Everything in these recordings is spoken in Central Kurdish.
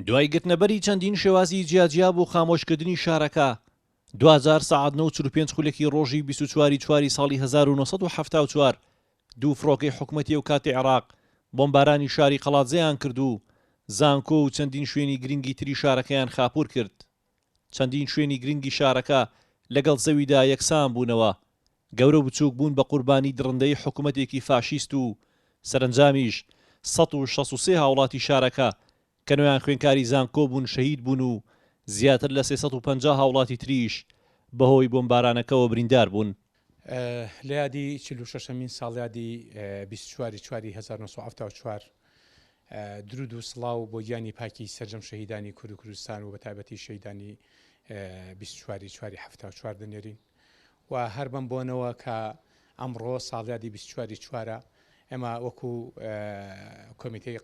دوای گرتنەبەری چەندین شێوازی جیاجیا بۆ خامۆشکردنی شارەکە، دواجار سەعات نۆ و 45 خولەکی ڕۆژی 24 ی چواری ساڵی 1974 دوو فڕۆکەی حکومەتی ئەوکاتی عێراق بۆمبارانی شاری قەڵادزێیان کرد و زانکۆ و چەندین شوێنی گرنگی تری شارەکەیان خاپوور کرد. چەندین شوێنی گرنگی شارەکە لەگەڵ زەویدا یەکسان بوونەوە، گەورە و بچووک بوون بە قوربانی دڕندەیی حکومەتێکی فاشیست و سەرەنجامیش 163 هاوڵاتی شارەکە کە نۆیان خوێنکاری زانکۆ بوون شەهید بوون و زیاتر لە 350 هاوڵاتی تریش بەهۆی بۆمبارانەکەوە بریندار بوون. لە یادی 46مین ساڵیادی 24 چواری 1974 درود و سڵاو بۆ گیانی پاکی سەرجەم شەهیدانی کورد و کوردستان و بەتایبەتی شەهیدانی 24 چواری 74 دەنێرین و هەر بەم بۆنەوە کە ئەمڕۆ ساڵیادی 24 چوارە ئێمە وەکو کۆمیتەی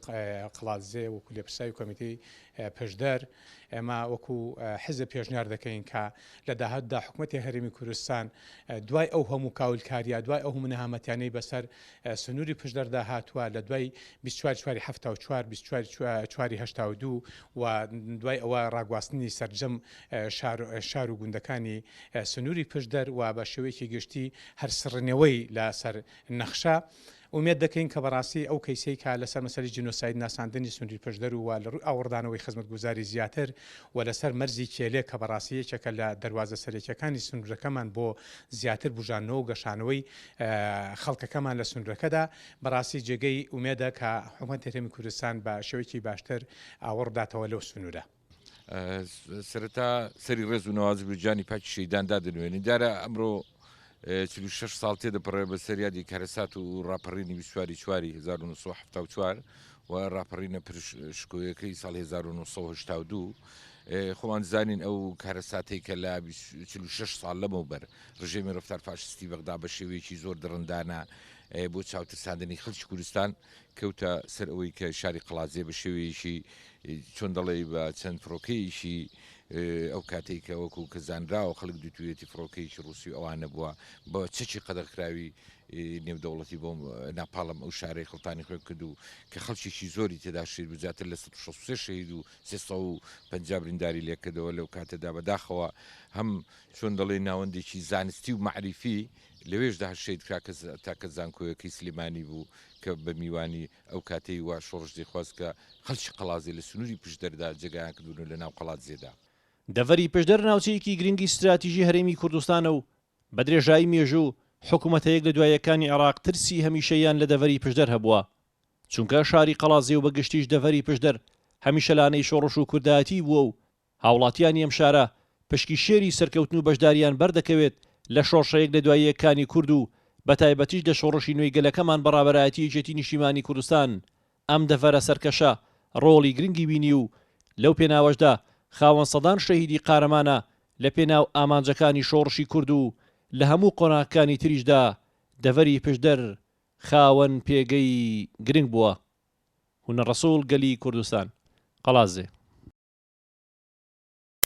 قەڵادزێ وەکو لێپرسراوی کۆمیتەی پشدەر ئێمە وەکو حزب پێشنیار دەکەین کە لە داهاتوودا حکومەتی هەرێمی کوردستان دوای ئەو هەموو کاولکاریە دوای ئەو هەموو نەهامەتیانەی بەسەر سنووری پشدەردا هاتووە لە دوای 24 چواری 74 24 چواری 82 و دوای ئەوە ڕاگواستنی سەرجەم شار شار و گوندەکانی سنووری پشدەر و بە شێوەیەکی گشتی هەر سڕینەوەی لەسەر نەخشە، ئومێد دەکەین کە بەڕاستی ئەو کەیسەی کە لەسەر مەسەلەی جینۆساید ناساندنی سنووری پشدەر و لە ڕووی ئاوڕدانەوەی خزمەتگوزاری زیاتر و لەسەر مەرزی کێلێ کە بەڕاستی یەکێکە لە دەروازە سەرەکیەکانی سنوورەکەمان بۆ زیاتر بوژاندنەوە و گەشانەوەی خەڵکەکەمان لە سنوورەکەدا بەڕاستی جێگەی ئومێدە کە حکومەتی هەرێمی کوردستان بە شێوەیەکی باشتر ئاوڕ بداتەوە لەو سنوورە. سەرەتا سەری ڕێز و نەوازش بۆ گیانی پاکی شەهیدان دادەنوێنین. دیارە ئەمڕۆ 46 ساڵ تێدەپەڕێ بە سەر یادی کارەسات و ڕاپەڕینی 24 چواری 1974 و ڕاپەڕینە پرش شکۆیەکەی ساڵ 1982 خۆمان زانین ئەو کارەساتەی کە لە 46 ساڵ لەمەوبەر ڕژێمی ڕفتار فاشستی بەغدا بە شێوەیەکی زۆر دڕندانە بۆ چاوترساندنی خەڵکی کوردستان کەوتە سەر ئەوەی کە شاری قەڵادزێ بە شێوەیەکی چۆن دەڵێی بە چەند فڕۆکەیەکی ئەو کاتەی کە وەکو کە زانراوە خەڵک دوتویەتی فڕۆکەیەکی ڕوسی و ئەوانە بووە بە چەکی قەدەغکراوی نێودەوڵەتی بۆ ناپاڵم ئەو شارەی خڵتانی خوێن کرد و کە خەڵکێکی زۆری تێدا شەهید بوو زیاتر لە 163 شەهید و 350 برینداری لێکردەوە لەو کاتەدا بەداخەوە هەم چۆن دەڵێی ناوەندێکی زانستی و مەعریفی لەوێشدا هەر شەهید کرا کە تاکە زانکۆیەکەی سلێمانی بوو کە بە میوانی ئەو کاتەی وا شۆڕش دەیخواست کە خەڵکی قەڵادزێ لە سنووری پشدەردا جێگایان کردبوون و لە ناو قەڵادزێدا. دەڤەری پشدەر ناوچەیەکی گرنگی ستراتیژی هەرێمی کوردستانە و بە درێژایی مێژوو حکومەتە یەک لە دوای یەکانی عێراق ترسی هەمیشەییان لە دەڤەری پشدەر هەبووە چونکە شاری قەڵادزێ و بە گشتیش دەڤەری پشدەر هەمیشە لانەی شۆڕش و کوردایەتی بووە و هاوڵاتیانی ئەم شارە پشکی شێری سەرکەوتن و بەشداریان بەردەکەوێت لە شۆڕشە یەک لە دوای یەکەکانی کورد و بەتایبەتیش لە شۆڕشی نوێی گەلەکەمان بە ڕابەرایەتی یەکێتی نیشتیمانی کوردستان ئەم دەڤەرە سەرکەشە ڕۆڵی گرنگی بینی و لەو پێناوەشدا خاوەن سەدان شەهیدی قارەمانە لە پێناو ئامانجەکانی شۆڕشی کورد و لە هەموو قۆناغەکانی تریشدا دەڤەری پشدەر خاوەن پێگەی گرنگ بووە. هونەر ڕەسوڵ گەلی کوردستان. قەڵادزێ.